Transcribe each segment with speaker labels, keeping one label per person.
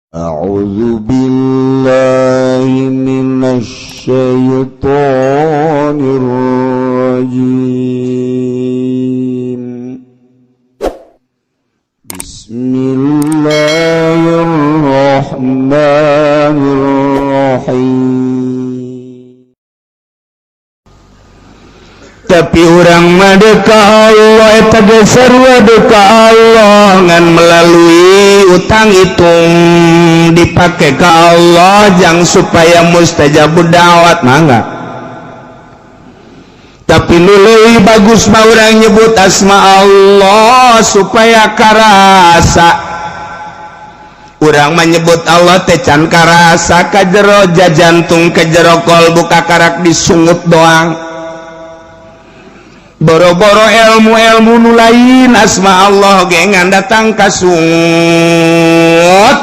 Speaker 1: أعوذ بالله من الشيطان الرجيم. بسم الله الرحمن الرحيم.
Speaker 2: Tapi urang mah ka Allah eta ge sarua ka Allah, ngan melalui utang hitung dipake ka Allah jang supaya mustajabud da'wat, mangga. Tapi nu leuwih bagus mah urang nyebut asma Allah supaya karasa. Urang menyebut Allah teh can karasa ka jero jantung, ke jero kolbu, kakarak disungut doang. Boro-boro ilmu-ilmu nu lain, asma Allah gengan datang ka sungut.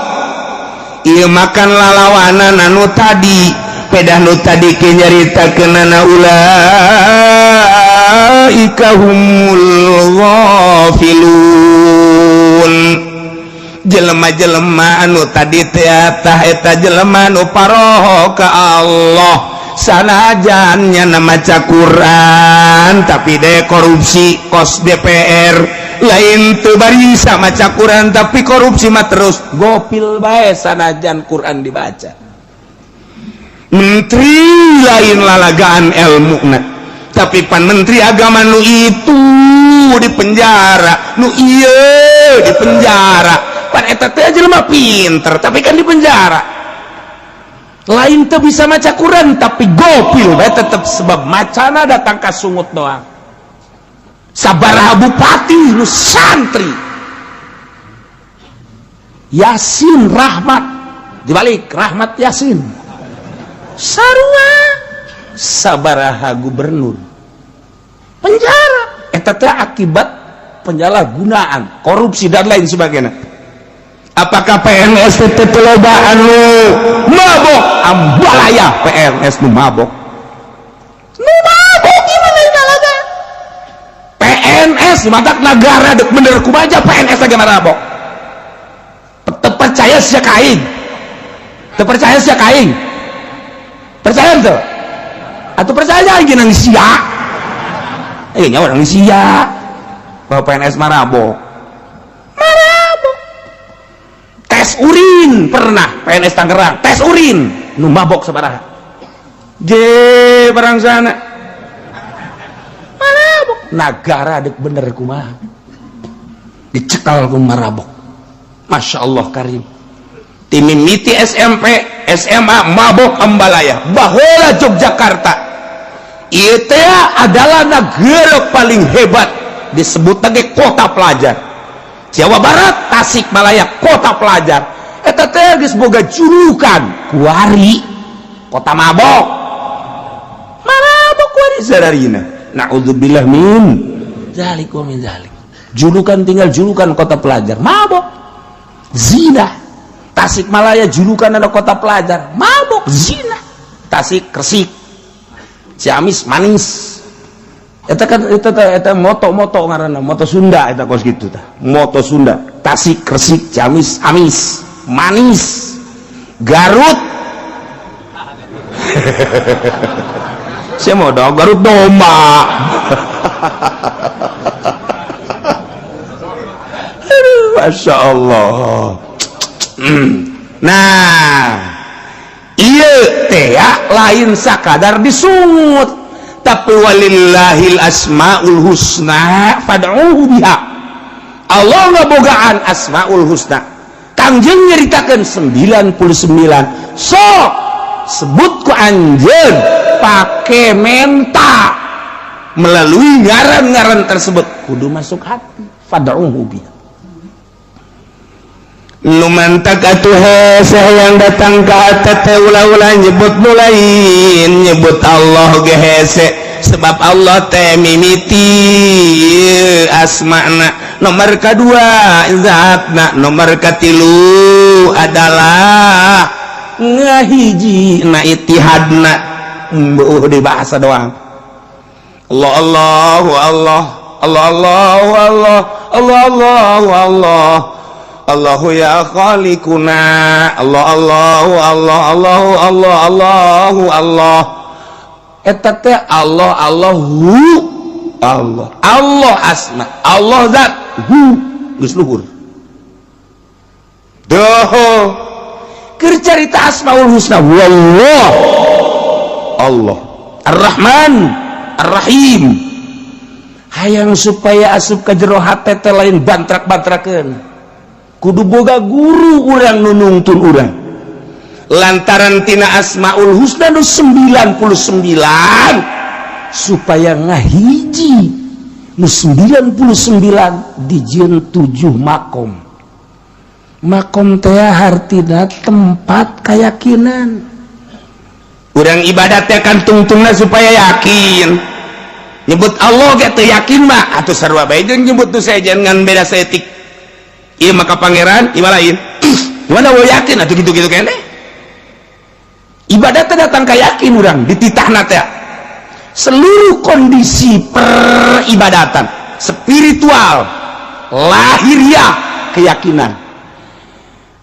Speaker 2: Ieu makan lalawanan anu tadi pedah, nu tadi ke nyaritakeunana ulaika humul ghafilun, jelema-jelema anu tadi teh tah eta jelema nu paroho ka Allah, sanajan nyana maca Quran tapi deh korupsi kos DPR. Lain teu barisa maca Quran tapi korupsi mah terus gopil bae sanajan Quran dibaca. Menteri lain lalagaan ilmu, tapi pan menteri agama nu itu di penjara, nu iya di penjara. Pan eta teh jelema pinter tapi kan di penjara. Lain tuh bisa maca Quran tapi gopil bae tetep, sebab macana datang ka sungut doang. Sabaraha bupati nu santri Yasin Rahmat, dibalik Rahmat Yasin, sarua sabaraha gubernur penjara. Eta teh akibat penyalahgunaan, korupsi, dan lain sebagainya. Apakah PNS teh loba anu mabok? Ambalaya PNS nu mabok, nu mabok gimana ini? PNS matak negara dek bener kumaha PNS lagi mabok. Teu percaya sia ka aing, teu percaya sia ka aing, percaya tuh atau percaya lagi nang sia? Eh, nyawa nang sia bahwa PNS marabok, marabok. Tes urin pernah PNS Tangerang, tes urin nu mabok sabaraha J barang sana marabok. Negara dek bener kumaha dicekal ku marabok. Masya Allah Karim, timimiti SMP SMA mabok ambalaya. Baheula Yogyakarta ieu teh adalah negara paling hebat, disebut lagi kota pelajar. Jawa Barat, Tasikmalaya kota pelajar. Eta teh geus boga julukan kuari kota mabok, mabok kuari sararina. Naudzubillah min zalik wa min zalik. Julukan tinggal julukan kota pelajar, mabok, zina. Tasikmalaya julukan ada kota pelajar, mabok, zina. Tasik Resik, Ciamis manis. Eta kan eta eta moto-moto ngaranna moto Sunda, eta kos kitu tah moto Sunda. Tasik Resik, Ciamis amis manis, Garut saya mau dong Garut domba. Aduh, Masya Allah. Nah, iya teh lain sakadar disungut, tapi walillahil asmaul husna fad'uhu biha. Allah ngabogaan asmaul husna. Kangjeng nyeritakan 99, sok sebut ku anjeun pake menta melalui ngaran-ngaran tersebut, kudu masuk hati. Fad'uhu biha. Nu mantak atuh hese yang datang ka hate teh ulah-ulah nyebut nu lain, nyebut Allah ge hese, sebab Allah teh mimiti asmana, nomor kedua zatna, nomor katilu adalah ngahiji na itihadna. Di bahasa doang Allah Allah Allah Allah Allah Allah Allah Allah Allah.
Speaker 1: Allahu ya khaliquna, Allah, Allahu Allah, Allahu Allah, Allahu Allah. Eta teh Allah, Allahu Allah, Allah asma, Allah zat, hu geus luhur. Doho keur carita Asmaul Husna, wallah Allah Ar-Rahman Ar-Rahim. Hayang supaya asup ke jero hate teh lain bantrak-bantrakeun, kudu boga guru urang nu nungtun urang, lantaran tina Asmaul Husna nu 99 supaya ngahiji nu 99 dijieun 7 makom. Makom teh hartina tempat keyakinan. Urang ibadatnya kan tungtungna supaya yakin. Nyebut Allah ge teu yakin mah atuh sarua bae jeung nyebut nu sejen, ngan beda saeutik. Ieu maka pangeran, ieu lain. Gimana wo yakin atuh gitu-gitu keneh? Ibadatnya datang ka yakin urang dititahna teh. Seluruh kondisi peribadatan spiritual, lahiriah, keyakinan.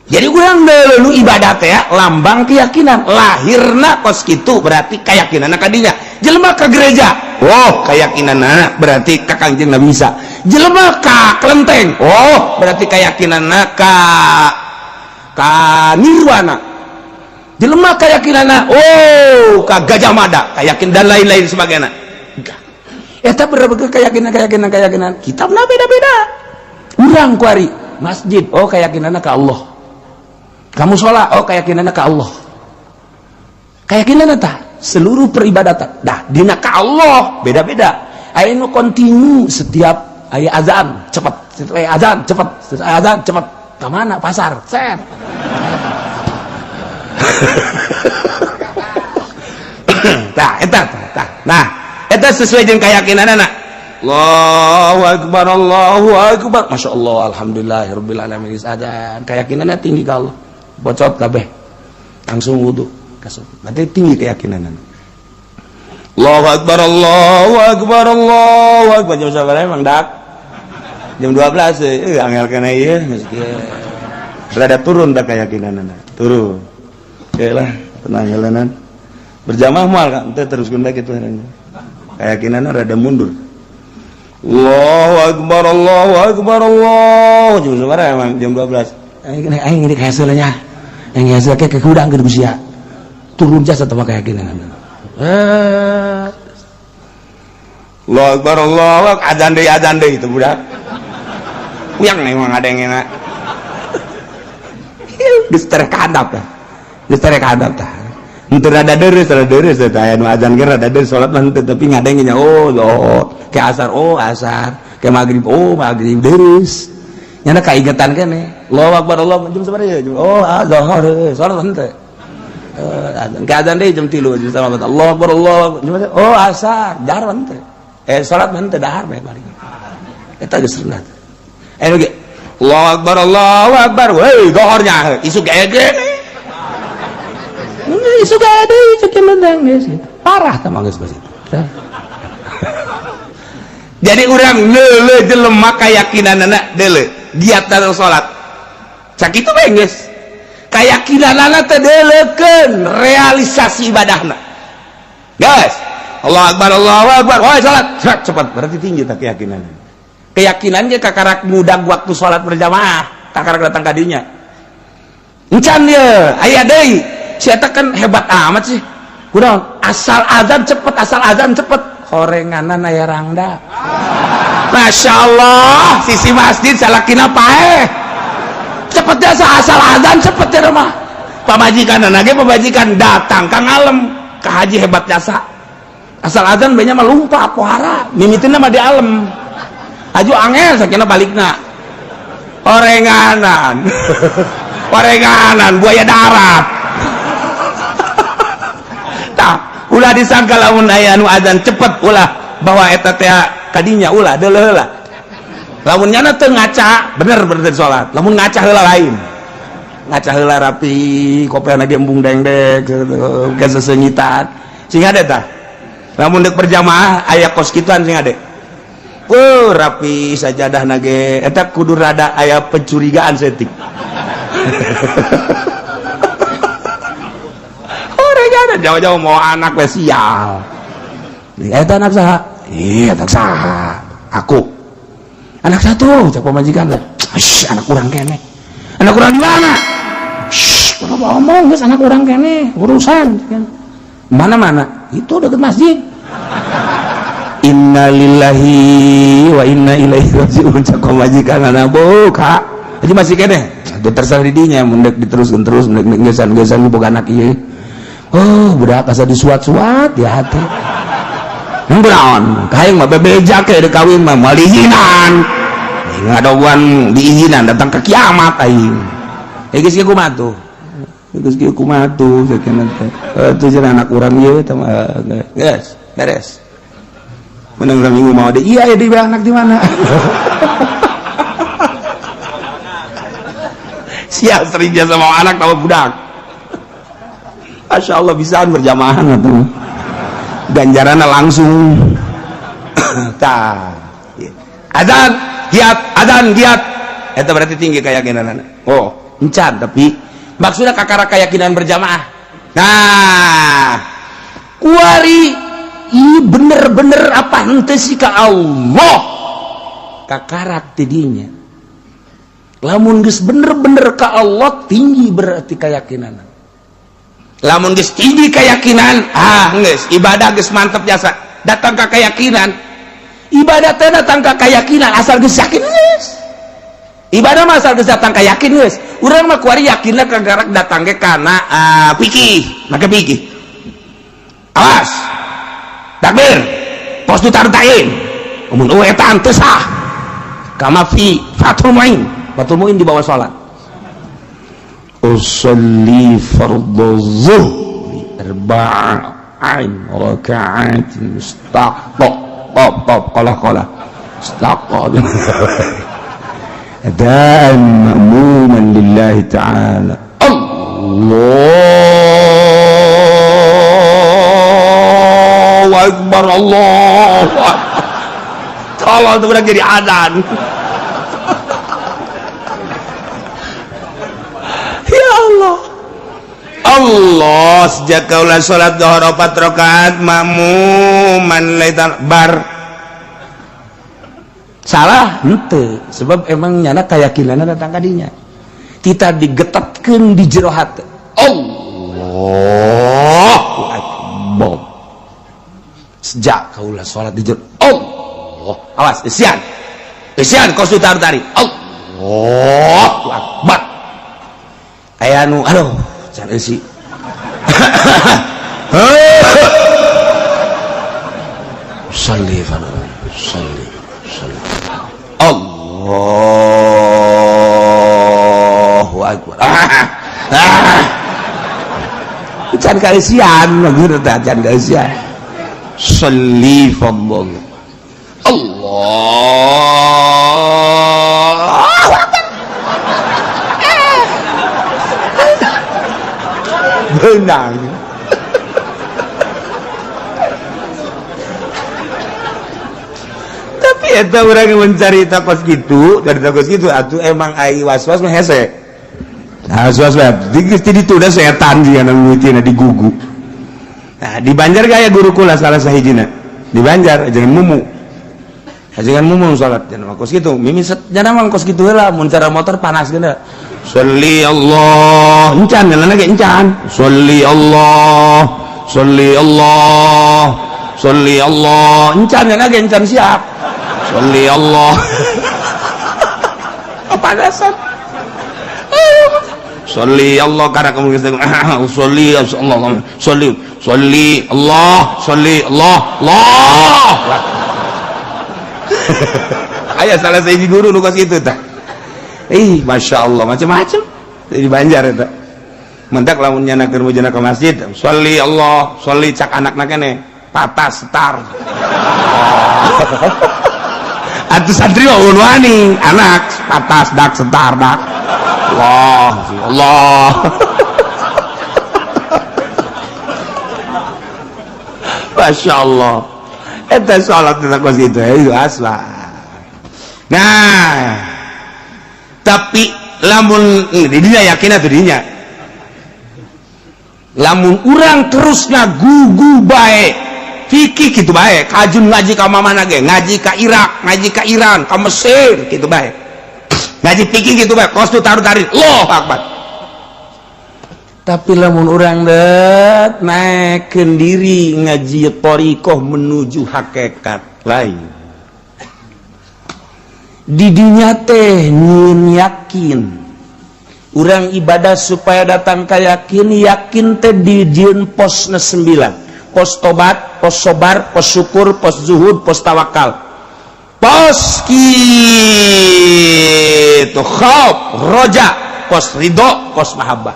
Speaker 1: Jadi urang dulu ibadat ya lambang keyakinan lahirna kos kitu, berarti keyakinan kadinya. Jelema ke gereja, oh, keyakinan berarti ka Kangjeng Nabi Isa. Jelema ka kelenteng, oh, berarti keyakinan ka nirwana. Jelema keyakinan, oh, ka Gajah Mada, keyakinan, dan lain-lain sebagainya. Eta berbagai keyakinan, keyakinan, keyakinan. Kitabna beda-beda. Urang kuari masjid, oh, keyakinannya ke Allah. Kamu sholat, oh, keyakinannya ke Allah. Keyakinan eta seluruh peribadatan dah dina ka Allah beda-beda. Aya nu kontinu setiap aya azan cepet, setiap aya azan cepet, setiap aya azan cepet ke mana, pasar set. Tah, eta tah. Nah, eta sesuai jeung keyakinanana. Allahu akbar, Allahu akbar, Masya Allah, alhamdulillahirabbil alamin. Azan, keyakinannya tinggi ka Allah, bocot kabeh langsung wudu kasut, berarti tinggi keyakinan. Allahu akbar, Allahu akbar, Allahu akbar. Jam sabaraha emang dak? Jam 12 eh, angel kana ieu geus rada turun dak keyakinanana, turun. Oke lah, tenang jalanan berjamaah moal kan teh, terus bae kitu, keyakinanna rada mundur. Allahu akbar, Allahu akbar, Allah. Jam sabaraha emang? Jam 12. Aing aing ini hasilnya yang hasil kayak kehudang ke usia turun jasa sama keyakinan eh. Allah akbar, Allah akbar, adzan deui, adzan deui, itu budak yang memang ada yang enak geus terkadap ya, geus terkadap tah. Henteu rada deureuh, rada deureuh teh aya nu adzan ge rada deureuh, salat mah henteu, tapi ngadengnya, oh oh, ke asar, oh asar, ke maghrib, oh maghrib, deureuh nyana kaingetan kene. Allahu akbar, Allah, jam sabaraha ya? Oh, ah, zuhur, salat henteu. Adzan ke adzan deui jam 3, jam setengah. Allah akbar, Allah, oh, asar, dahar henteu, eh, salat mah henteu, dahar bae balik. Eta geus rendah. Eh, ge Allahu akbar, Allahu akbar, woi, zuhurnya isuk ge isuk deui, isuk menang geus parah tah mah, geus geus. Jadi urang leule jelema keyakinanana deuleu giat dalam salat sakitu bae geus. Keyakinanana teh deuleukeun realisasi ibadahna. Guys, Allah akbar, Allahu akbar, woi, salat cepat, berarti tinggi tak keyakinan. Keyakinannya kakarak mudah waktu salat berjamaah, kakarak datang kadinya. Encan ya aya deui si eta kan hebat amat sih. Kunaon asal azan cepet, asal azan cepet horenganan aya rangda. Masya Allah, sisi masjid salakina paeh cepet jasa, asal azan cepet ya rumah pamajikan lagi, pamajikan datang kang alem ke haji hebat jasa, asal azan banyak mah lumpa pohara mimitina mah di alem aju angel sakina balikna orenganan orenganan buaya darat. Tah, ulah disangka lamun aya anu azan cepet, ulah bahwa eta teh kadinya, ulah, deuleu heula. Lamun nyana teu ngaca bener, bener salat. Lamun ngaca heula lain, ngaca heula rapi, kopiana ge embung dengdek ke sesengitan sing ade. Tah, lamun deuk berjamaah aya kos kituan sing ade. Oh, rapi sajadah nage eta kudu rada aya pencurigaan setik. Oh, ada jauh-jauh mau anak we sial. Eta anak saha? Iya, anak saha? Aku. Anak satu, cak pamajikan. Shh, anak urang kene. Anak urang di mana? Shh, kenapa omong geus anak urang kene, urusan. Mana-mana? Itu deket masjid. Innalillahi wa inna ilaihi raji'un cak pamajikan anak buka. Aja masih kene. Atuh terserah di dinya mun deuk diteruskeun terus mun deuk geus-geus boga anak ieu. Oh, budak asa disuat-suat di hati. Naon? Kahayang mah bebeja ke deuk kawin mah moal diizinan. Ngadoguan diizinan datang ke kiamat aing. Geus kieu kumaha tuh? Geus kieu kumaha tuh sakeuna teh. Atuh cenah anak urang ieu teh mah geus beres. Menang minggu mau deh, iya ya di anak di mana? Siap sering jasa mau anak tahu budak. Masya Allah bisaan berjamaah tuh. Ganjarannya langsung. Tah. Azan, giat, azan, giat. Itu berarti tinggi keyakinan. Oh, encan tapi maksudnya kakara keyakinan berjamaah. Nah, kuari i bener-bener apa henteu sih ka Allah kakarak tidinya. Lamun geus bener-bener ka Allah tinggi berarti keyakinan. Lamun geus tinggi keyakinan, ah geus ibadah geus mantep jasa. Datang ka keyakinan. Ibadah teh datang ka keyakinan asal geus yakin geus. Ibadah mah asal geus datang ka yakin geus. Urang mah kuari yakinna kagarak datang ge kana fikih, make fikih. Awas. Takbir. Pos ditartain. Mun eueuh eta teu sah. Kama fi Fathul Muin. Fathul Muin di bawah salat. Usalli fardhu zuhri arba'in raka'atin mustaqab qab qala qala mustaqab adaan ma'muman lillahi ta'ala. Allahu akbar, Allahu akbar. Tolong tuh udah jadi adzan. Ya Allah. Allah sejak kaulah salat zuhur 4 rakaat makmuman laital bar. Salah henteu, sebab emang nyana keyakinanna datang ka dinya. Kita digetetkeun di jero hate. Allahu akbar. Sejak kaulah salat di jero Allah. Awas, isian. Isian kos ditar-tari. Allahu akbar. Aya nu aduh can eusi. Shalli shalli shalli. Allahu akbar. Can kaeusian maksudna teh can kaeusian. Shalli fadl. Allahu akbar. Benang. Tapi eta urang yang mencari takos gitu, dari takos gitu atuh emang ai was-was mah hese. Nah, was-was mah di ditu da setan jiga nu mimitina di gugu. Nah, di Banjar gaya guru kula salah sahijina. Di Banjar jangan mumu. Jangan mumu salat jangan kos kitu. Mimi jangan mah kos kitu heula mun cara motor panas geuna. Sholli Allah, encan jalan lagi encan. Sholli Allah, sholli Allah, sholli Allah, encan jalan lagi encan siap. Sholli Allah. Apa dasar? Sholli Allah karena kamu sholli Allah, sholli, sholli Allah, sholli Allah, Allah. Ayah salah sahiji guru nu kos kitu tah. Ih, masya Allah, macam-macam di Banjar itu. Mentak lamun nyana keur mujana ke masjid, sholli Allah, sholli cak anakna kene, patas setar. Atuh santri mah wani, anak patas dak setar dak. Allah, Allah. Masya Allah. Eta salat teh kos kitu, itu asla. Nah, tapi lamun didinya yakin atuh dinya, lamun urang terus ngagugu bae fikih gitu bae, kajun ngaji ka mana ge, ngaji ka Irak, ngaji ka Iran, ka Mesir gitu bae, ngaji fikih gitu bae, kos taruh tarik, Allahu Akbar. Tapi lamun urang det naikkeun diri ngaji thoriqoh menuju hakikat lain, didinya teh nyieun yakin. Urang ibadah supaya datang ka yakin. Yakin teh dijieun posna 9: pos tobat, pos sobar, pos syukur, pos zuhud, pos tawakal, pos kitu khauf, roja, pos ridho, pos mahabbah.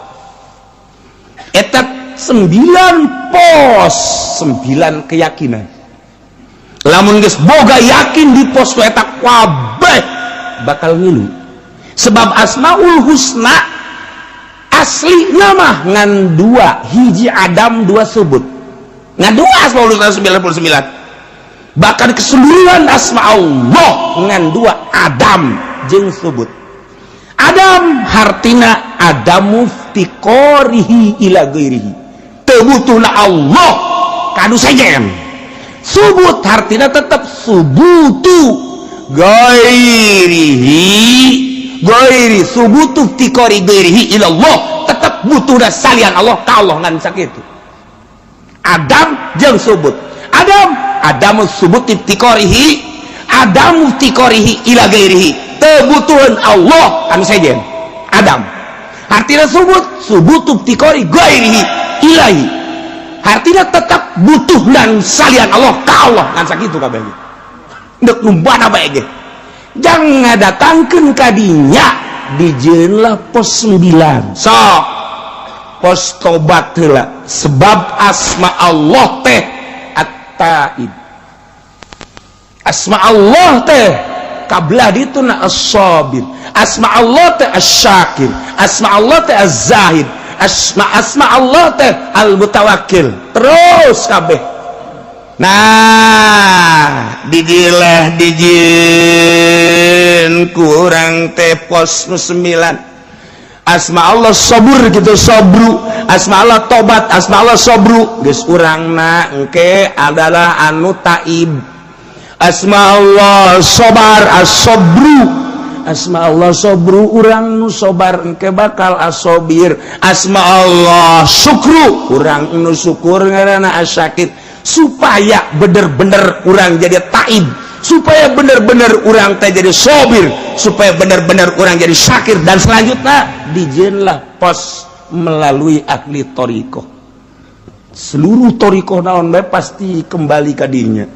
Speaker 1: Eta 9 pos, 9 keyakinan. Lamun geus boga yakin di pos eta, kabeh bakal ngilu, sebab Asmaul Husna asli nama ngan dua: hiji adam, dua subut. Ngan dua Asmaul Husna 99. Bahkan keseluruhan asma Allah ngan dua, adam jeung subut. Adam hartina adamu iftiqorihi ila ghairihi, teu butuhna Allah ka nu sejen. Subut hartina tetap subutu ghairihi, ghairi, subutu iftiqori ghairihi ila Allah, tetap butuhna salian Allah ka Allah. Ngan sakitu adam jeung subut. Adam, adamu subut iftiqorihi, adamu iftiqorihi ila ghairihi, teu butuheun Allah anu sejen adam. Artinya subut, subutu iftiqori ghairihi ilahi, artinya tetap butuh dan salian Allah ka Allah. Ngan sakitu kabeh. Ndek numbana bae ge jangan datangkeun kadinya, dijieunlah pos 9. Sok pos tobat heula, sebab asma Allah teh at-taib, asma Allah teh kablah dituna as-sabir, asma Allah teh as-syakir, asma Allah teh az-zahid, asma asma Allah teh al-mutawakkil, terus kabeh. Nah, didilah dijieun kurang teh pos nu 9. Asma Allah sabur gitu, sabru, asma Allah tobat, asma Allah sabru, geus urangna engke adalah anu taib. Asma Allah sobar, as-sabru, asma Allah sobru, urang nu sobar engke bakal asobir. Asma Allah syukru, urang nu syukur ngaranna asyakir. Supaya bener-bener urang jadi taib, supaya bener-bener urang teh jadi sobir, supaya bener-bener urang jadi syakir, dan selanjutnya dijieunlah pos melalui ahli thoriqoh. Seluruh thoriqoh naon bae pasti kembali ka dinya.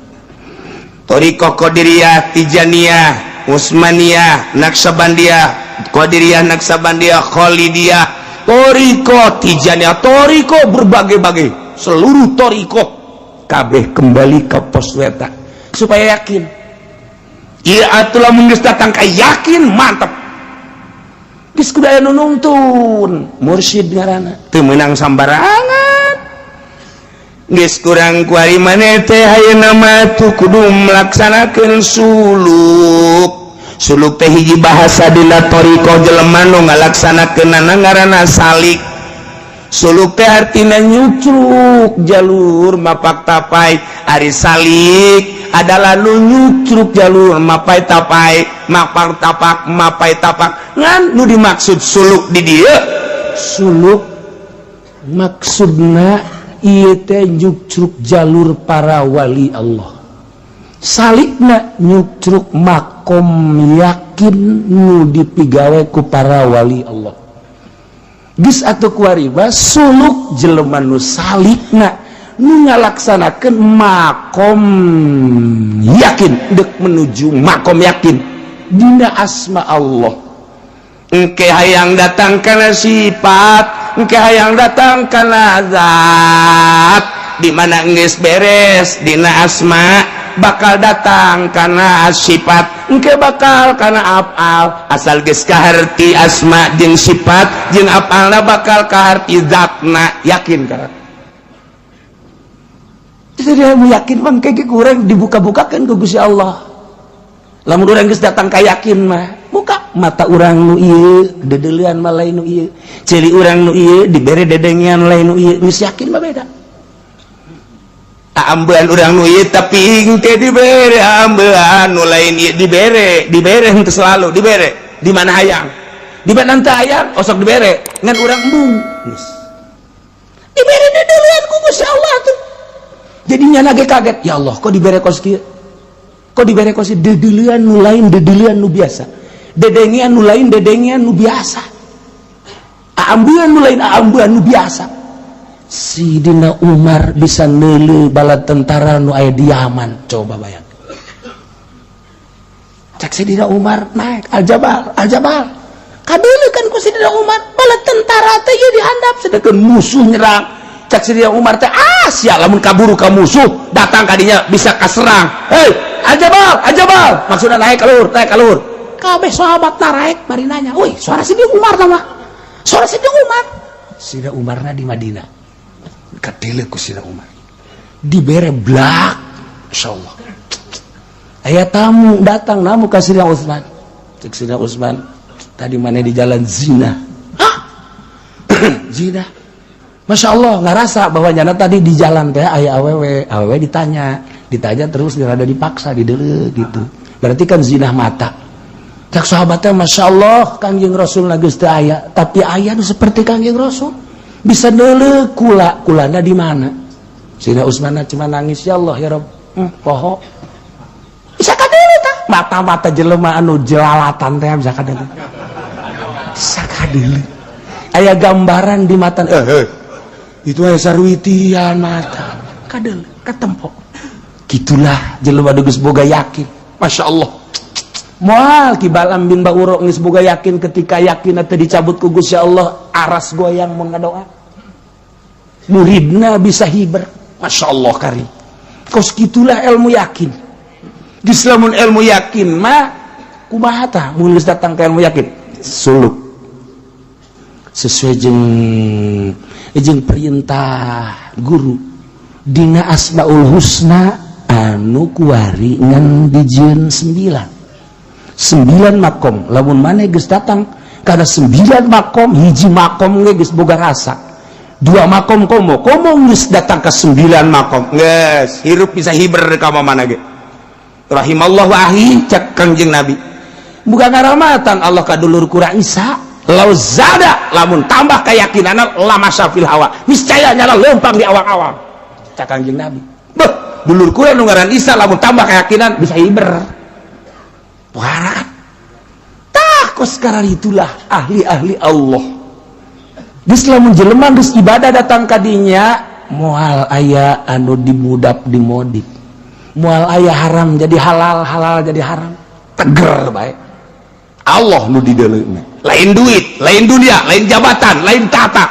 Speaker 1: Thoriqoh Qadiriyah, Tijaniyah, Utsmaniyah, Naksabandiyah, Qadiriyah, Naksabandiyah, Khalidiyah, thoriqoh Tijaniyah, thoriqoh berbagai-bagai, seluruh thoriqoh kabeh kembali ke pos weta supaya yakin. Iya atuh, lamun geus datang ka yakin, mantap geus. Kudu aya nu nungtun, mursyid ngaranna, teu meunang sambarangan. Geus kurang kuari maneh teh ayeuna mah tuh kudu melaksanakeun suluk. Suluk teh hiji bahasa dina thoriqoh, jelema nu ngalaksanakeunana ngaranna salik. Suluk teh artina nyucruk jalur mapak tapai. Ari salik adalah nu nyucruk jalur mapai tapai, mapak tapak, mapai tapak. Ngan nu dimaksud suluk di dieu,
Speaker 2: Suluk maksudna ieu teh nyucruk jalur para wali Allah, salikna nyucruk makom yakin nu dipigawe ku para wali Allah. Geus atuh kuari mah, suluk jelema nu salikna nu ngalaksanakeun makom yakin, dek menuju makom yakin dina asma Allah.
Speaker 1: Engke hayang datang kana sifat, engke hayang datang kana zat. Di mana geus beres dina asma, bakal datang kana sifat, engke bakal kana afal. Asal geus kaharti asma jeung sifat jeung afalna, bakal kaharti zatna, yakin kana.
Speaker 2: Jadi yakin bang, kayak kurang dibuka-bukakan ke Gusti Allah.
Speaker 1: Lamun urang geus datang ka yakin mah, buka mata urang nu ieu dedeulean mah lain nu ieu, ceuli urang nu ieu dibere dedengean lain nu ieu. Geus yakin mah beda. Ambean urang nu ieu tapi teh dibere ambean nu lain ieu, dibere, dibere henteu selalu dibere. Di mana hayang, di mana teu hayang osok dibere, ngan urang embung geus dibere dedeulean ku Gusti Allah tuh. Jadinya lagi kaget, ya Allah, kok dibere kos kieu, kok dibere kos dedeulean nu lain, dedeulean nu biasa, dedengean nu lain, dedengean nu biasa, ambean nu lain, ambean nu biasa. Sidina Umar bisa neuleu bala tentara nu aya di Yaman. Coba bayang, cek Sidina Umar naik Al-Jabal, Al-Jabal kadeuleu kan ku Sidina Umar bala tentara teh ieu dihandap, sedangkan musuh nyerang. Cek Sidina Umar teh, ah sia, lamun kaburu ka musuh datang kadinya bisa kaserang. Hei, Al-Jabal, Al-Jabal, maksudnya naik ka luhur, naik ka luhur. Kabeh sahabat naik bari nanya, "Wih, suara Sidina Umar nama, suara Sidina Umar." Sidina Umarna di Madinah. Kadeuleu ku Sidina Umar dibere blak, insyaallah aya tamu datang namu ka Sidina Utsman. Cek Sidina Utsman, "Tadi mana di jalan zina?" "Hah, zina?" Masya Allah, ngerasa bahwa nyana tadi di jalan teh aya awewe, awewe ditanya, ditanya terus rada dipaksa di deuleu gitu. Berarti kan zina mata. Cek sahabatnya, "Masya Allah, Kangjeng Rasul geus teu aya, tapi aya nu seperti Kangjeng Rasul. Bisa deuleu kula, kulana di mana?" Sidina Utsman cuma nangis, "Ya Allah, ya Rob, poho." Bisa kadeuleu tah. Mata-mata jelema anu jelalatan teh bisa kadeuleu. Bisa kadeuleu. Aya gambaran di mata, eh, eh, itu aya sarwitian mata. Kadeuleu, katempo. Gitulah jelema geus boga yakin. Masya Allah. Moal Ki Balam bin Bauro geus boga yakin, ketika yakin teh dicabut ku Gusti Allah, aras goyang mun ngadoa. Muridna bisa hiber. Masya Allah karim. Kos gitulah ilmu yakin. Geus lamun ilmu yakin mah kumaha tah mun geus datang ke ilmu yakin? Suluk. Sesuai jeung jeung perintah guru dina Asmaul Husna anu kuari ngan dijieun sembilan, sembilan makom. Lamun maneh geus datang kana sembilan makom, hiji makom ge geus boga rasa, dua makom komo komo, geus datang ke sembilan makom geus hirup bisa hiber ka mana ge. Rahimallahu ahi, cek Kangjeng Nabi, bukan ngaramatan Allah ka dulur kurang Isa, lau zada, lamun tambah keyakinan, lama syafil hawa, niscaya nyala lempang di awang-awang. Cek Kangjeng Nabi, beuh, dulur kurang nu ngaran Isa lamun tambah keyakinan bisa hiber. Pohara tah, kos sekarang itulah ahli-ahli Allah. Geus lamun jelema geus ibadah datang kadinya, moal aya anu dimudap dimodif, moal aya haram jadi halal, halal jadi haram, teger baik. Allah nu dideuleuna, lain duit, lain dunia, lain jabatan, lain tata,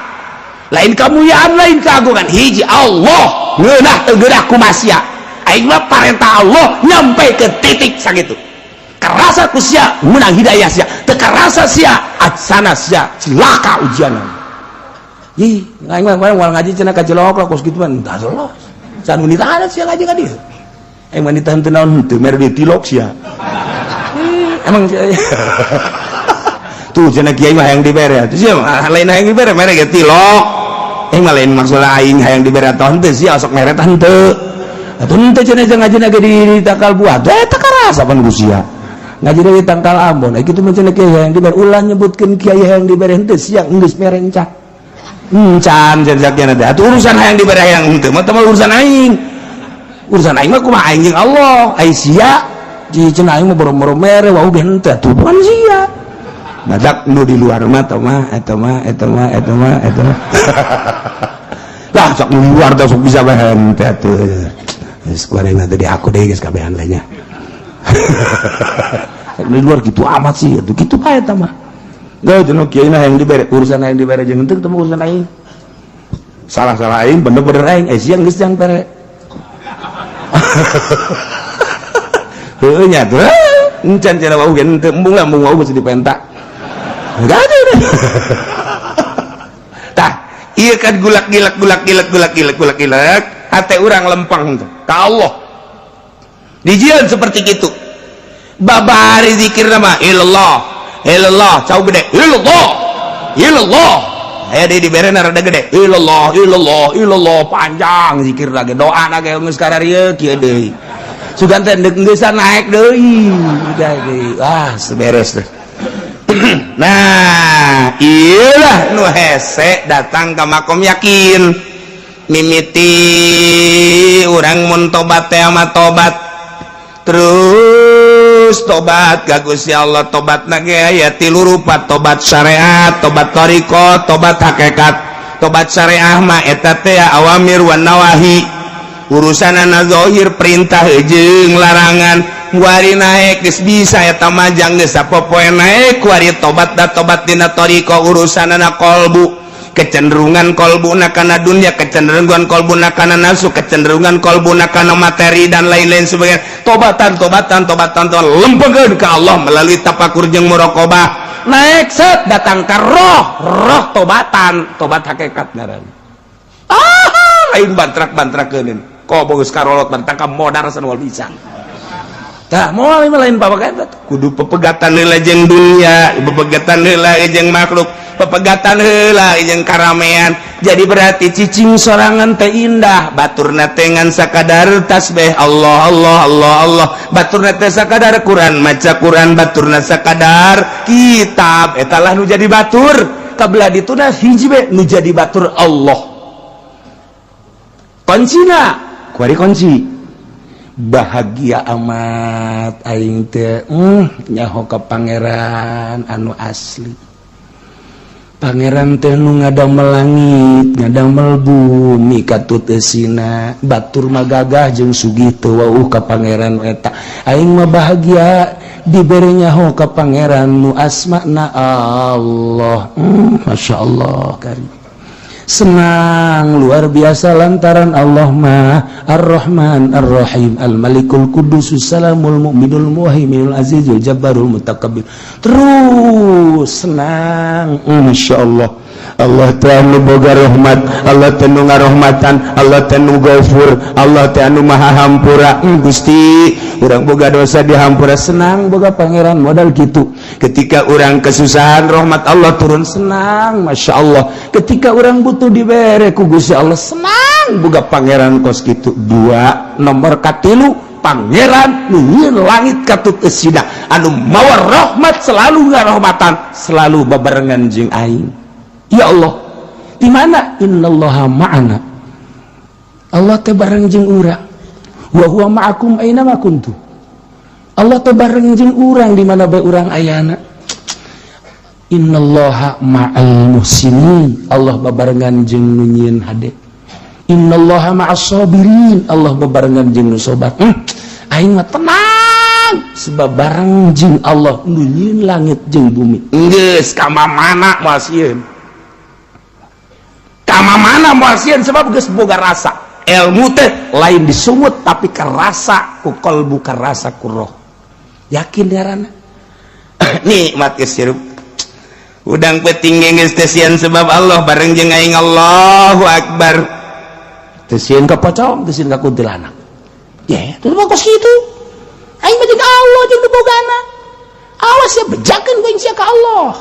Speaker 1: lain kemuliaan, lain keagungan. Hiji Allah ngeunah teu geunah kumaha, aing mah parentah Allah nyampe ke titik sakitu. Kerasa ku sia menang hidayah sia, teu karasa sia atsana sia cilaka ujian. Ih, aing mah moal ngaji cenah ka Cilok lah kos kitu mah, entah lolos. Can nitahan sia ngaji ka dieu. Aing mah nitahan teu naon henteu, mere duit tilok sia. Emang tuh cenah kiai mah hayang dibere. Atuh sia mah lain hayang dibere, mere ge tilok. Aing mah lain maksud aing hayang dibere atau henteu, sia sok mere tah henteu. Atuh henteu cenah jeung ngaji ge di tangkal buah. Teh eta karasa pan ku sia. Ngaji di tangkal Ambon. Eh, kitu mah cenah kiai hayang dibere, ulah nyebutkeun kiai hayang dibere henteu, sia geus mere encan. Encan cenah teh. Atuh urusan hayang dibere hayang henteu mah mah urusan aing. Urusan aing mah kumaha aing jeung Allah. Ai sia di cenah aing mah boro-boro mere wau ge henteu, atuh bukan sia. Badak nu di luar mah eta mah eta mah eta mah eta mah eta mah. Lah, sok nu di luar teh sok bisa bae henteu atuh. Geus kuari mah teh di aku deui geus kabehan lainnya. Di luar gitu amat sih, atuh kitu bae eta mah. Gak, cenah kiai mah hayang dibere, urusan hayang dibere jeung henteu teh urusan aing. Salah-salah aing, bener-bener aing, eh siang geus jang pere. Heueuh nya tuh. Encan cenah wau ge henteu, embung lah, embung wau geus dipenta. Enggak ada. Tah, ieu kan gulak gilek gulak gilek gulak gilek gulak gilek, hate urang lempeng tuh ka Allah. Dijieun seperti gitu. Babari zikir nama ilallah ilallah cau gede ilallah ilallah aya deui dibere rada gede ilallah ilallah ilallah panjang zikir lagi doa lagi geus kararieu kieu deui sugan teh geus naek deui ah seberes deh. Nah iyalah nu hese datang ke makom yakin mimiti urang mun tobat teh ama tobat terus tobat ka Gusti Allah. Tobat ge aya tilu rupa: tobat syariat, tobat thariqah, tobat hakikat. Tobat syariah mah eta teh awamir wan nawahi, urusanana zahir, perintah jeung larangan. Kuari naek geus bisa eta majang geus sapopoe naek. Kuari tobat da tobat dina thariqah, urusanana kolbu, kecenderungan kolbuna kana dunia, kecenderungan kolbuna kana nafsu, kecenderungan kolbuna kana materi dan lain-lain sebagainya. Tobatan, tobatan, tobatan, tobatan, lempengkeun ka Allah melalui tapakur jeung muraqabah. Naik set datang ke roh, roh tobatan, tobat hakikat ngaran. Ah, lain bantrak-bantrakeun kok bagus karolot bantang ka modar sanwal bisa. Tah moal lain bapak kudu pepegatan heula jeung dunia, pepegatan heula jeung makhluk, pepegatan heula jeung karamean. Jadi berarti cicing sorangan teh indah, baturna teh ngan sakadar tasbih Allah Allah Allah Allah, baturna teh sakadar Quran, maca Quran, baturna sakadar kitab. Eta lah nu jadi batur. Kabelah dituna hiji be nu jadi batur Allah. Kuncina kuari kunci bahagia amat aing teh nyaho ka pangeran anu asli. Pangeran teh nu ngadamel langit, ngadamel bumi katut eusina. Batur mah gagah jeung sugih teu wauh ka pangeran eta. Aing mah bahagia dibere nyaho ka pangeran nu asmana Allah. Masya Allah kari senang luar biasa lantaran Allah mah Ar-Rahman Ar-Rahim Al-Malikul Qudus Salamul Mu'minul Muhaiminul Azizul Jabbarul Mutakabbir. Terus senang, Masya Allah. Allah teh anu boga rahmat, Allah teh nu ngarohmatan, Allah teh nu gafur, Allah teh anu maha hampura. Gusti, urang boga dosa dihampura, senang boga pangeran modal gitu. Ketika urang kesusahan rahmat Allah turun, senang, Masya Allah. Ketika urang butuh dibere ku Gusti Allah, senang boga pangeran kos gitu. Dua nomor katilu, pangeran nu nyieun langit katut eusina, anu mawa rahmat, selalu ngarohmatan, selalu babarengan jeung aing. Ya Allah, di mana innallaha ma'ana? Allah teh bareng jeung urang. Wa huwa ma'akum aina ma kuntum. Allah teh bareng jeung urang di mana bae urang ayana. Innallaha ma'al muhsinin. Allah babarengan jeung nu nyieun hade. Innallaha ma'as sabirin. Allah babarengan jeung nu sabar. Aing mah tenang sebab bareng jeung Allah nu nyieun langit jeung bumi. Geus ka mana moal sieun. Kama mana moal sieun sebab geus boga rasa. Ilmu teh lain disumut tapi kerasa ku kalbu, kerasa ku roh. Yakin diarana. Nikmat geus hirup. Udang peuting geus teu sieun sebab Allah bareng jeung aing. Allahu akbar. Teu sieun ka pocong, teu sieun ka kuntilanak. Ya, teu mah kos kitu. Aing mah jeung Allah jeung nu bogana. Awas ya bejakeun ku aing sia ka Allah.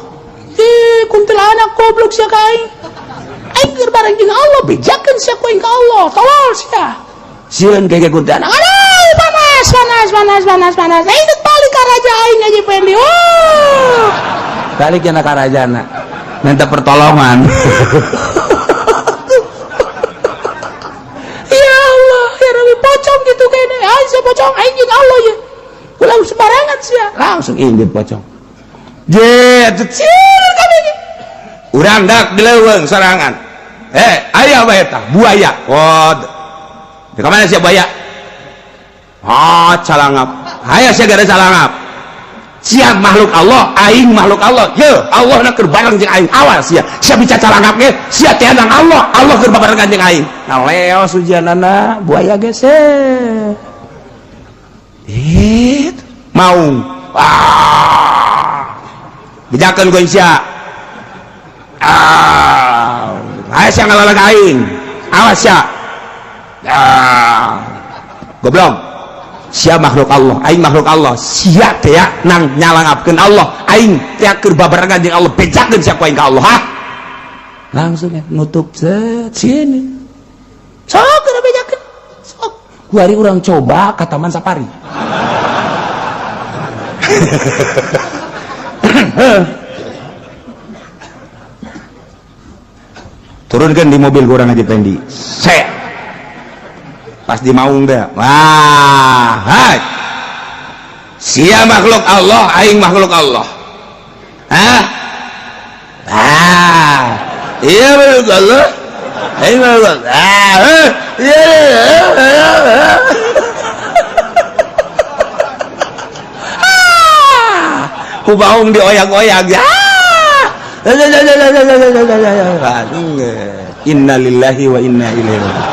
Speaker 1: Eh, kuntilanak goblok sia ka aing. Aing keur bareng jeung Allah, bejakeun sia ku aing ka Allah. Tolol sia. Sieun kayak kuntilanak. Aduh, panas, panas, panas, panas, panas. Aing geus balik ka raja aing aja Fendi. Oh. Balik ka karajana. Minta pertolongan. Ya Allah, ya Rabbi, pocong gitu kayaknya. Aing sia pocong, aing jeung Allah ya. Ulah sembarangan sia. Langsung indit pocong. Je, sieun kabeh. Urang dak di leuweung sorangan. Aya apa eta? Buaya. Oh. Di mana sia buaya? Ah, calangap. Aya sia gara calangap. Sia makhluk Allah, aing makhluk Allah. Ye, Allah na keur bareng jeung aing. Awas sia. Sia bicara calangap ge, sia teh Allah, Allah keur babarengan jeung aing. Nah, leos ujianana buaya geser. Maung. Ah. Bejakeun ku sia. Ah. Ayo sia ngalalag aing. Awas sia. Ah. Goblok. Sia makhluk Allah, aing makhluk Allah. Sia teh nang nyalangapkeun Allah, aing teh keur babarengan jeung Allah, bejakeun sia ku aing ka Allah. Hah? Langsung ya nutup set sini. Sok keur bejakeun. Sok. Kuari urang coba ka Taman Safari. Turunkan di mobil kurang aja Pendi. Set. Pas di maung dah. Wah, hai. Sia makhluk Allah, aing makhluk Allah. Hah? Ah. Iya makhluk Allah. Aing makhluk Allah. Ah, iya. Ku baung dioyak-oyak. Ya. Innalillahi wa inna ilaihi raji'un.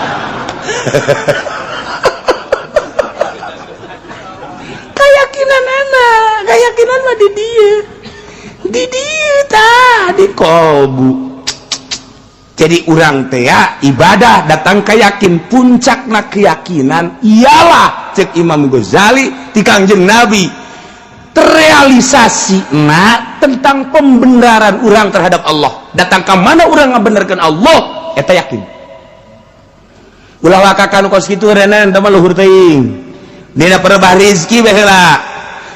Speaker 1: Keyakinan anak, keyakinan mah di dia. Di dia tah, di kolbu. Jadi urang teh ibadah datang keyakin, puncakna keyakinan ialah cek Imam Ghazali ti Kangjeng Nabi terrealisasi na tentang pembenaran orang terhadap Allah. Datang ke mana orang ngabenerkeun Allah, eta yakin. Ulah wakakan kos kitu renan teh mah luhur teuing. Dina perebah rizki bae heula.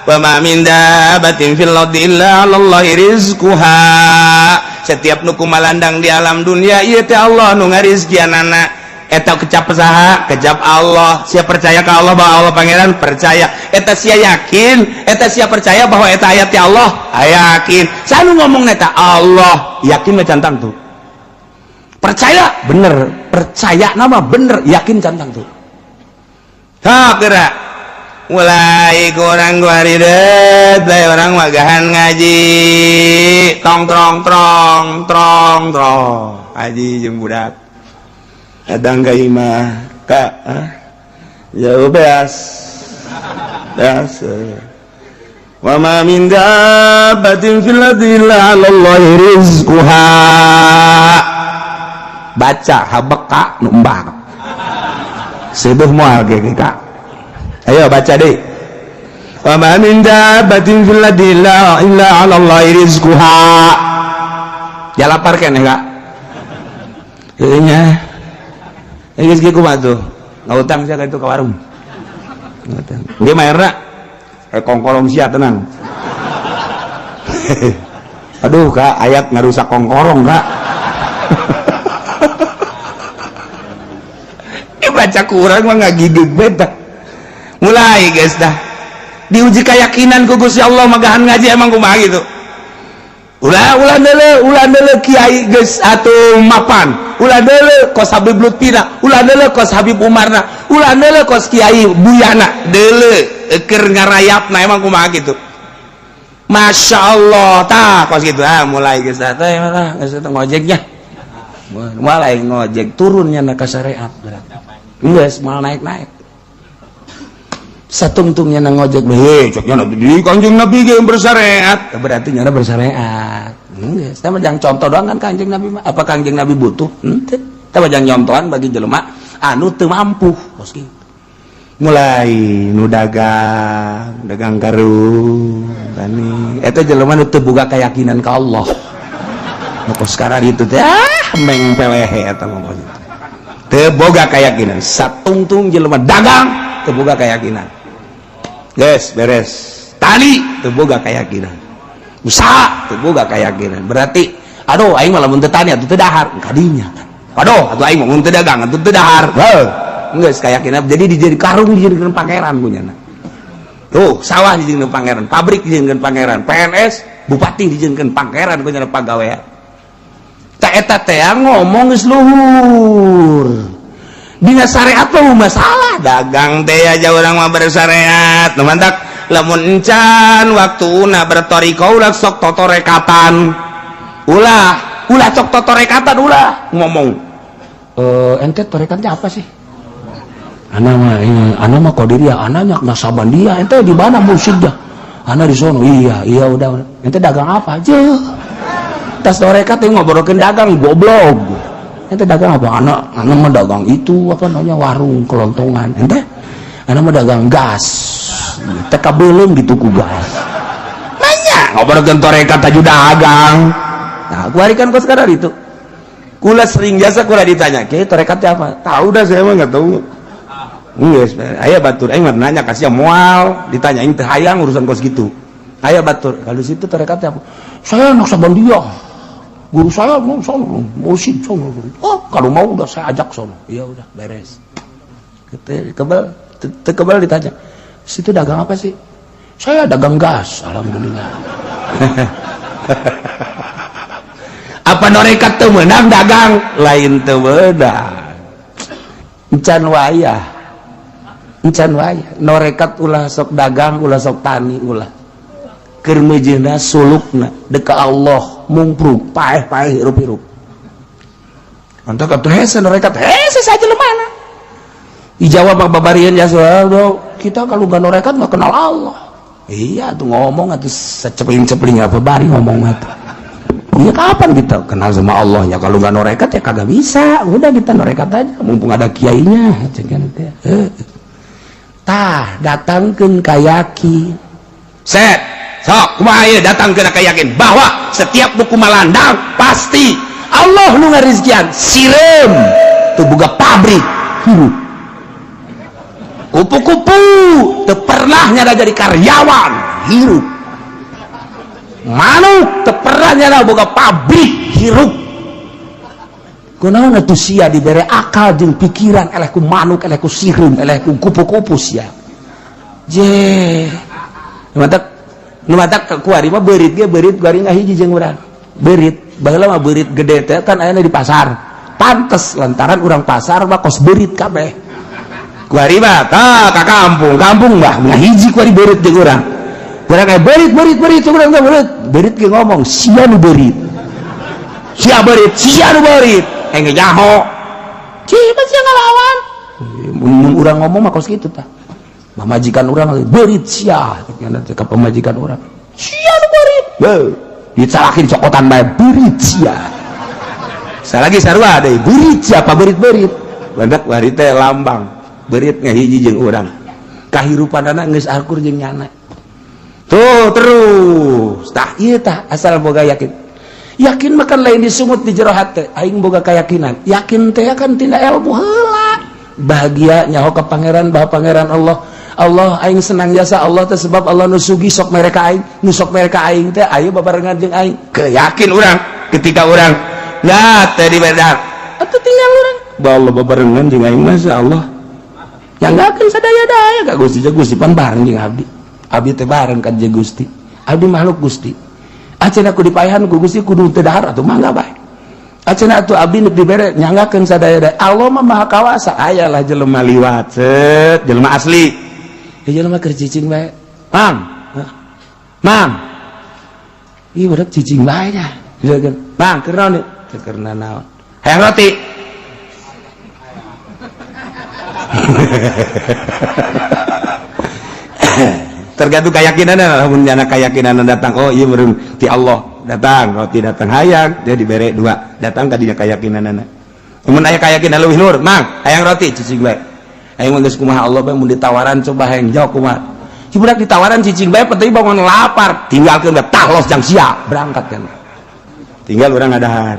Speaker 1: Wa ma min dabatin fil ardi illa 'alallahi rizquha. Setiap nu kumalandang di alam dunia ieu teh Allah nu ngarizkianana. Eta kecap saha? Kecap Allah. Sia percaya ka Allah bahwa Allah pangeran? Percaya. Eta sia yakin, eta sia percaya bahwa eta ayat ya Allah? Yakin. Sanu ngomong eta Allah, yakin mah cantang tuh. Percaya bener, percaya nama bener, yakin cantang tuh. Ha geura. Mulai kurang guaridet, bae orang magahan ngaji. Tong trong trong trong trong. Haji jeung budak. Kadang ka imah ka jauh beas beas wa ma min dabbatin fil ardi illa 'ala Allahi rizquha. Baca habeka nu embak seduh moal ge ka. Ayo baca deui. Wa ma min dabbatin fil ardi illa 'ala Allahi rizquha. Ya lapar keneh ka heuh nya. Geus kieu kumaha tuh? Ngutang sia ka itu ka warung. Ngutang. Ge mayarna kongkorong sia tenang. Aduh Kak, ayat ngarusak kongkorong Kak. Baca kurang mah ngagigig beta. Mulai guys dah. Diuji keyakinan ku Gusti Allah magahan ngaji emang kumaha gitu. Ulah ulah deuleu, ulah deuleu kiai geus atuh mapan. Ulah deuleu kos Habib Lutfina, ulah deuleu kos Habib Umarna, ulah deuleu kos Kiai Buyana, deuleu keur ngarayapna emang kumaha gitu. Masya Allah, tah kos gitu. Ah mulai geus teh mah geus ngojeknya. Mulai ngojek turunnya na ka syariat berarti. Geus moal naik-naik. Satungtungnya nang ngojek, heh ceknya nabi Kanjeng Nabi ge bersyariat, berarti nyana bersyariat. Geus, tah mah jang contoh doang kan Kanjeng Nabi mah. Apa Kanjeng Nabi butuh? Henteu. Tah mah jang nyontohan bagi jelema anu teu mampu kos kitu. Mulai nu dagang, dagang karung, tani. Eta jelema nu teu boga keyakinan ka Allah. Nu kos sekarang itu teh ah meng pelehe eta mah. Teu boga keyakinan, satungtung jelema dagang teu boga keyakinan. Yes, beres. Tali teu boga keyakinan. Usaha teu boga keyakinan. Berarti aduh aing mah lamun teu tani atuh teu dahar kadinya kan. Aduh atuh aing mah mun teu dagang atuh teu dahar. Heuh. Geus keyakinan. Jadi dijadi karung dijadikeun pangeran punyana. Tuh, sawah dijadikeun pangeran, pabrik dijadikeun pangeran, PNS, bupati dijadikeun pangeran punyana pagawean. Ta eta teh ngomong geus luhur. Dina syariat mah masalah dagang teh aja orang mah bersyariat. Nu mantak lamun encan waktuna bertoriko ulah sok totorekatan. Ulah, ulah sok totorekatan ulah ngomong. Ente torekatnya apa sih? Ana mah ana mah qadiriyah, ana nyak nasaban dia. Ente di mana mursyidnya? Ana di sono. Iya, iya udah. Ente dagang apa aja? Tas torekat yang ngobrolkeun dagang goblok. Ente dagang apa? Anak mah dagang itu apa namanya warung kelontongan. Ente Ana mah dagang gas. Teka belum gitu ku gas. Nanya, ngobrolkeun torekat taju dagang. Nah, kuari kan kos sekarang itu. Kula sering jasa kula ditanya, "Kiai, torekatnya apa?" Tahu dah, saya mah enggak tahu. Geus, aya batur aing mah nanya kasih moal, ditanyain teh hayang urusan kos gitu. Aya batur, kalau situ torekatnya apa? Saya Naqsyabandiyah. Guru saya mau sono, mursyid sono. Oh, kalau mau udah saya ajak sono. Iya udah beres. Kebal, kebal ditanya. Situ dagang apa sih? Saya dagang gas, alhamdulillah. Apa norekat teu meunang dagang? Lain teu meunang. Encan wayah. Encan wayah. Norekat ulah sok dagang, ulah sok tani, ulah. Keur meujeuhna sulukna deka Allah mungpruk paeh-paeh hirup-hirup. Mantap atuh hese norekat hese saja lemana. Dijawab Pak babarian ya kita kalau nggak norekat nggak kenal Allah. Iya tuh ngomong atuh secepling-cepling apa bari ngomong atuh. Iya kapan kita kenal sama Allah ya kalau nggak norekat ya kagak bisa. Udah kita norekat aja mumpung ada kiainya. Tah datangkeun ka yakin. Set sok kumaha ieu datangkeun ka yakin bahwa setiap buku malandang pasti Allah nu ngarizkian sireum teu boga pabrik hirup. Kupu-kupu teu pernah nyada jadi karyawan hirup. Manuk teu pernah nyada boga pabrik hirup. Kunaon atuh sia dibere akal jeung pikiran eleh ku manuk, eleh ku sireum, eleh ku kupu-kupu sia. Je. Matak nu matak kuari mah beurit ge beurit kuari ngahiji jeung urang. Beurit baheula mah beurit gede teh kan ayana di pasar. Pantes lantaran urang pasar mah kos beurit kabeh. Kuari mah tah ka kampung, kampung mah ngahiji kuari beurit jeung urang. Urang kayak beurit beurit beurit urang teh beurit. Beurit ge ngomong sia nu beurit. Sia beurit, sia nu beurit. Engge nyaho. Cih, sia ngalawan. Mun urang ngomong mah kos kitu tah. Pamajikan urang beurit sia, ka pamajikan urang. Sia nu beurit. Beuh, dicalakin cokotan bae beurit sia. Salagi sarua deui beurit sia apa beurit-beurit. Badak bari teh lambang. Beurit ngahiji jeung urang. Kahirupanana geus akur jeung nyana. Tuh terus. Tah ieu tah asal boga yakin. Yakin mah kan lain disungut di jero hate, aing boga keyakinan. Yakin teh kan tina ilmu heula. Bahagia nyaho ka pangeran bahwa pangeran Allah. Allah aing senang jasa Allah teh sebab Allah nu sugih sok mere ka aing, nu sok mere ka aing teh ayo babarengan jeung aing. Keyakin urang ketika urang ya teh di bedar. Atuh tinggal urang. Bahwa Allah babarengan jeung aing mah Allah. Yang enggak akan sadaya-daya ka Gusti, Gusti pan bareng jeung abdi. Abdi teh bareng ka jeung Gusti. Abdi makhluk Gusti. Acan aku dipaehan ku Gusti kudu teu dahar atuh mangga bae. Acan atuh abdi nu dibere nyanggakeun sadaya-daya. Allah mah maha kawasa. Aya lah jelema liwat set, jelema asli. Ya jelema keur cicing bae. Mang. Mang. Ih budak cicing bae nya. Mang keur naon? Teu keur naon. Hayang roti. Tergantung keyakinan lamun nyana keyakinan datang oh iya meureun ti Allah datang roti datang hayang dia dibere dua datang ka dinya keyakinanana mun aya keyakinan leuwih luhur mang hayang roti cicing bae hayang mah geus kumaha Allah bae mun ditawaran coba hayang jauh kumaha si budak ditawaran cicing bae penting bangun lapar tinggalkeun bae tahlos jang sia berangkat kan tinggal urang ngadahar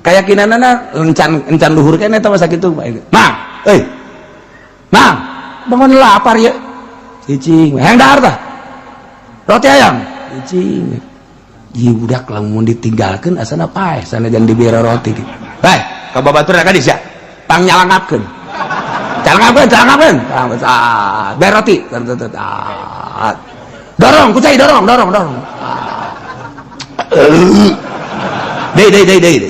Speaker 1: keyakinanana encan encan luhur keneh eta mah sakitu mang euy mang bangun lapar ya cicing hayang dahar tah roti ayam cicing ieu budak lamun ditinggalkeun asana paeh sana jangan dibere roti bae ka babatur ka dieu pang nyalangapkeun calangapkeun calangapkeun bere roti dorong kucai dorong dorong dorong deui deui deui deui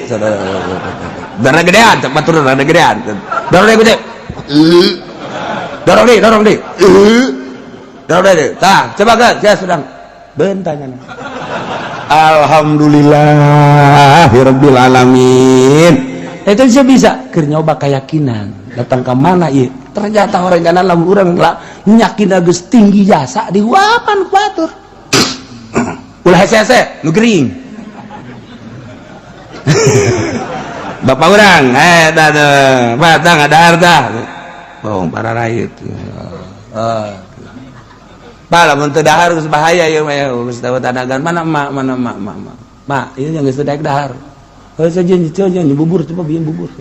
Speaker 1: darah gedean cek batur rada gedean dorong deui kucai dorong deui dorong deui dorong deui tah coba ke saya sedang bentanya. Alhamdulillahirabbil alamin. Itu bisa bisa keur nyoba keyakinan datang ke mana ieu ternyata orang kana lamun urang lah nyakin geus tinggi jasa dihuapan ku batur ulah hese-hese nu gering. Bapak urang dah batang ada harta bohong para rakyat. Oh. Bah, lamun teu dahar geus bahaya ieu mah geus tanagan mana emak, mana emak, emak, emak. Mak, ieu yang geus teu daek dahar. Heuh saja saja bubur coba bieu bubur.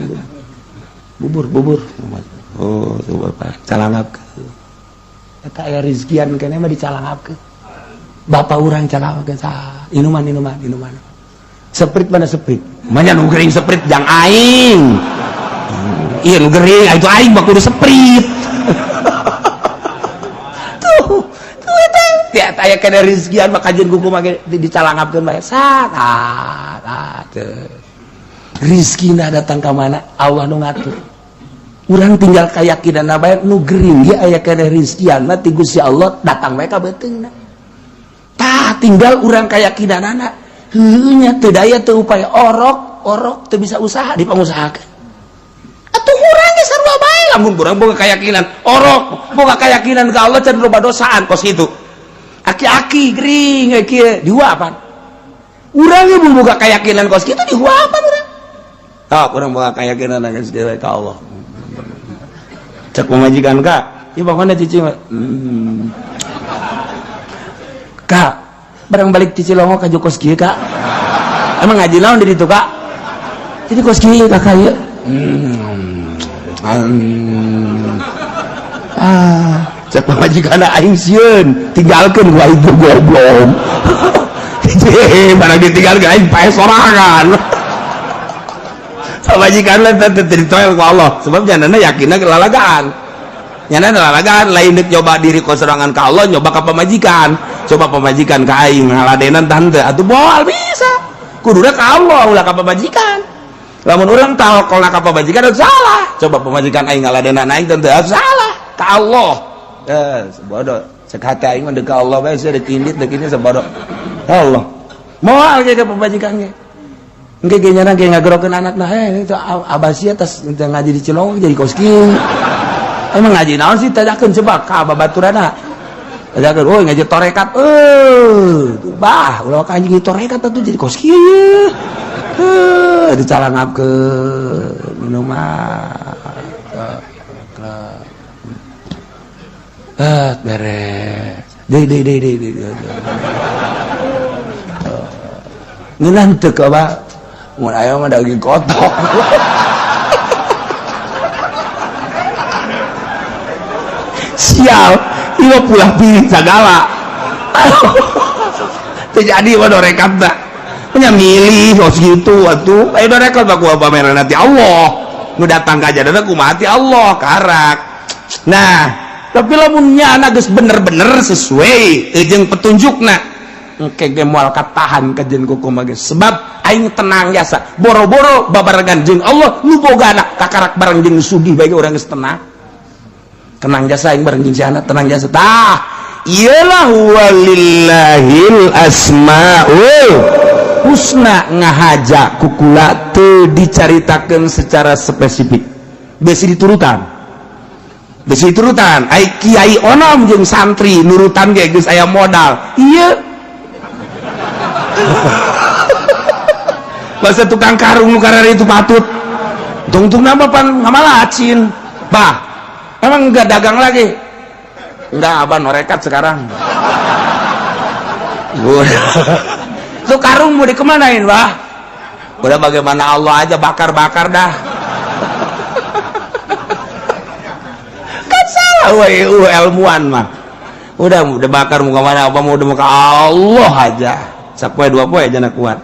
Speaker 1: Bubur, bubur. Oh, tuh bapak calangapkeun. Eta aya rizkian keneh mah dicalangapkeun. Bapak urang calangapkeun sah. Inuman, inuman, inuman. Seprit mana seprit? Manya nu gering seprit jang aing. Iya nu gering, itu aing mah kudu seprit. Tuh, tuh eta tiap aya kana rizkian mah kajeun kuku mah dicalangapkeun bae. Sat, ah, teu. Rizkina datang ka mana? Allah nu ngatur. Urang tinggal kayakinan bae nu gering ge aya kana rizkian mah ti Gusti Allah datang bae ka beuteungna. Tah tinggal urang kayakinanana. Heuh nya teu daya teu upaya orok, orok teu bisa usaha dipangusahakeun. Atuh urang ge sarua bae lamun urang boga keyakinan orok, boga keyakinan ka Allah can loba dosaan kos kitu. Aki-aki gering kieu dihuapan. Urang ge mun boga keyakinan kos kitu dihuapan urang. Tah urang boga keyakinan geus dewe ka Allah. Cek pamajikan ka, ieu pokona cici mah. Kak, barang balik ti Cilongo ka kos kieu kak. Emang ngaji naon di ditu kak? Jadi kos kieu kakak ieu. Ah, cek pamajikan aing sieun, tinggalkeun gua itu goblok. Barang ditinggalkeun aing pae sorangan. Pamajikan lah teh ditoel ku Allah, sebab janana yakinna kelalagaan. Nyana lalagaan lain deuk nyoba diri kosorangan ka Allah, nyoba ka pamajikan. Coba pamajikan ka aing ngaladenan tante atuh moal bisa. Kuduna ka Allah ulah ka pamajikan. Lamun urang tawakal ka pamajikan salah. Coba pamajikan aing ngaladenan aing tante salah ka Allah. Eh, sebodoh. Cek hati aing mah deuk ka Allah bae sia deuk indit deuk ini sebodoh. Allah. Moal ge ka pamajikan ge. Engke ge nyana ge ngagerokeun anakna, heh itu abah sia tas ngaji di Cilongok jadi kos kieu. Emang ngaji naon sih tanyakeun coba ka babaturana. Tanyakeun, oh ngaji torekat. Bah, ulah ka anjing torekat atuh jadi kos kieu. Heuh, dicalangapkeun minuman. Ah, beres. Deui deui deui deui deui. Ngeunah teu ka bah. Mun aya mah daging kotok. Sial, ieu pulah pilih sagala. Teu jadi mah dorekat da. Nya milih kos kitu atuh. Aya dorekat mah kumaha pameran ti Allah. Nu datang ka jadana kumaha ti Allah karak. Nah, tapi lamun nya geus bener-bener sesuai jeung petunjukna, engke ge moal katahan ka jeung kumaha ge. Sebab aing tenang jasa. Boro-boro babarengan jeung Allah nu boga anak kakarak bareng jeung sugih bae urang geus tenang. Tenang jasa aing bareng jeung si anak tenang jasa. Tah, iyalah walillahil asmaul husna ngahaja kukula teu dicaritakeun secara spesifik. Besi diturutan. Besi diturutan. Ai kiai onom jeung santri nurutan ge geus aya modal. Ieu. Bahasa tukang karung nu karari itu patut. Tungtung nama pan ngamalacin. Bah, emang enggak dagang lagi? Enggak, abah norekat sekarang. Tuh karung mau dikemanain, bah? Udah bagaimana Allah aja bakar-bakar dah. Kan salah weh, ilmuwan mah. Udah bakar mau kemana? Apa mau udah mau ke Allah aja. Sapoe dua poe aja nak kuat.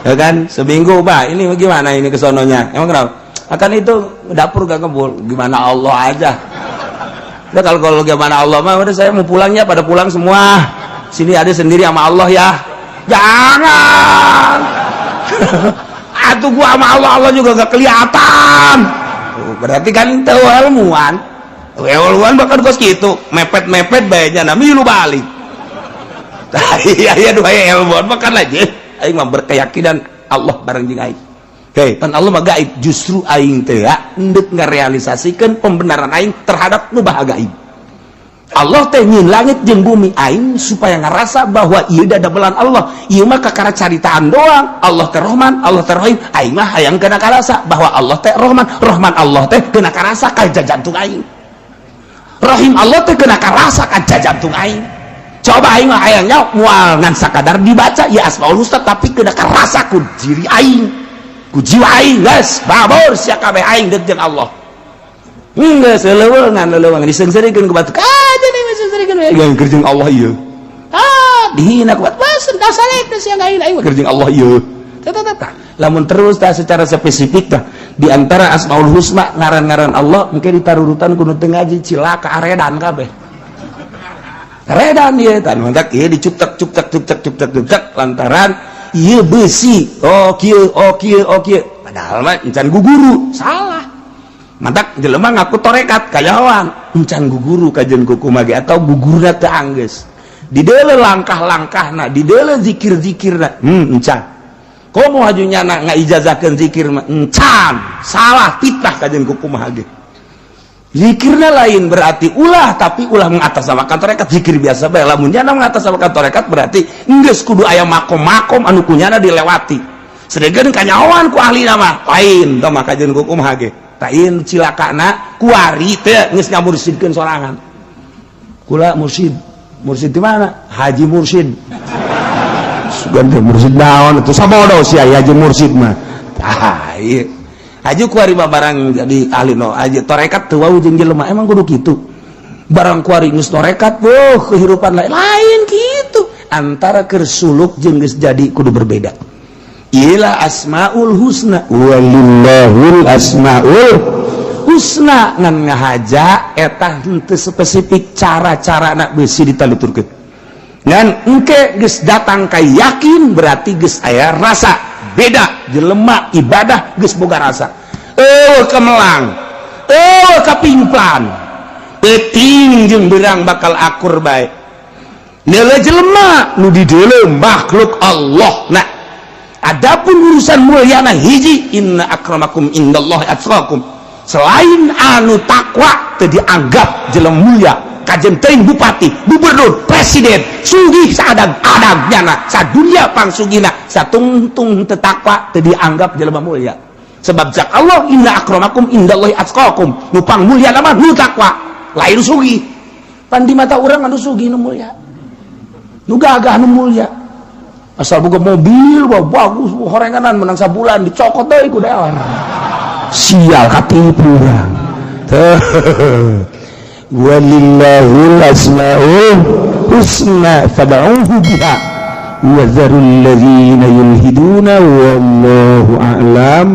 Speaker 1: Ya kan? Seminggu, bah, ini gimana ini kesononya? Emang kenapa? Akan itu dapur gak ngebul, gimana Allah aja. Udah kalau gimana Allah mah udah saya mau pulangnya pada pulang semua. Sini ada sendiri sama Allah ya. Jangan. Atuh gua sama Allah, Allah juga gak kelihatan. Berarti kan tahu ilmuwan. Ilmuwan bahkan kos gitu, mepet-mepet bae nya milu balik. Iya iya dua ilmuwan bahkan aja aing mah berkeyakinan Allah bareng jeung aing. Hei, pan Allah mah gaib, justru aing teh endek ngarealisasikeun pembenaran aing terhadap nu baha gaib. Allah teh nyin langit jeung bumi aing supaya ngarasa bahwa ieu dadabelan Allah. Ieu mah kakara caritaan doang. Allah teh Rahman, Allah teh Rahim. Aing mah hayang kena karasa bahwa Allah teh Rahman, Rahman Allah teh kena karasa ka jantung aing. Rahim Allah teh kena karasa ka jantung aing. Coba aing mah hayang nyaho, moal ngan sakadar dibaca ya Asmaul Husna, tapi kena karasa ku diri aing, ku jiwa aing. Geus babor sia kabeh, aing deuk jeung Allah. Geus leuweungan leuweungan diseungseurikeun ku batu. Ah, jadi diseungseurikeun we yang keur jeung Allah ieu. Ah, dihina ku batu. Bas dasalek teh sia aing, aing keur jeung Allah ieu. Tah tah tah. Lamun terus tah secara spesifik tah di antara Asmaul Husna, ngaran-ngaran Allah, mungkin ditarurutan ku nu teu ngaji, cilaka, aredan kabeh. Aredan ieu tah, mantak ieu dicuptek cuptek cuptek cuptek cuptek lantaran ieu besi. Oh kieu, oh kieu, oh kieu. Padahal mah encan guguru, salah. Mantak jelema ngaku torekat kayawan encan guguru kajen kuku mage atau gugurna teu anggeus. Di deule langkah-langkahna, di deule zikir-zikirna, encan. Komo haju nyana ngaijazakeun zikir mah encan, salah, fitnah kajen kukumaha ge. Zikirna lain berarti ulah, tapi ulah mengatasnamakan torekat, zikir biasa bae. Lamun nyana mengatasnamakan torekat berarti geus kudu aya makom-makom anu kunyana dilewati. Sedengkeun kanyawan ku ahli mah lain tah mah kajen kukumaha ge. Lain cilakana kuari teh geus ngamursidkeun sorangan. Kula mursid, mursid di mana? Haji Mursid. Sugan teh mursid naon itu, sabodo sia haji mursid mah. Tah ieu. Haji kuari mah barang jadi ahli no haji torekat teu wau jeung jelema, emang kudu kitu. Barang kuari geus torekat, boh kehidupan lain lain kitu. Antara keur suluk jeung geus jadi kudu berbeda. Iyalah Asmaul Husna, walillahul asmaul husna, ngan ngahaja eta henteu spesifik cara-cara nak besi ditaluturkeun. Ngan engke geus datang ka yakin berarti geus aya rasa beda. Jelema ibadah geus boga rasa, eueuh kemelang, eueuh kapimplan, peuting jeung beurang bakal akur bae. Nilai jelema nu dideuleu makhluk Allah. Nah, adapun urusan mulyana hiji, inna akramakum indallahi atqakum. Selain anu takwa teu dianggap jelema mulia. Kajen teuing bupati, gubernur, presiden, sugih saadang-adang nyana, sadunia pangsugihna, satungtung teu takwa teu dianggap jelema mulia. Sebab cak Allah, inna akramakum indallahi atqakum. Nu pang mulia mah nu takwa, lain sugih. Pan di mata urang anu sugih nu mulia, nu gagah nu mulia. Asal boga mobil, wah bagus, horenganan menang sabulan dicokot deui ku dewan. Sial, katipu urang. Walillahil asmaul husna fad'uhu biha wa dzarul ladzina yulhiduna, wallahu a'lam.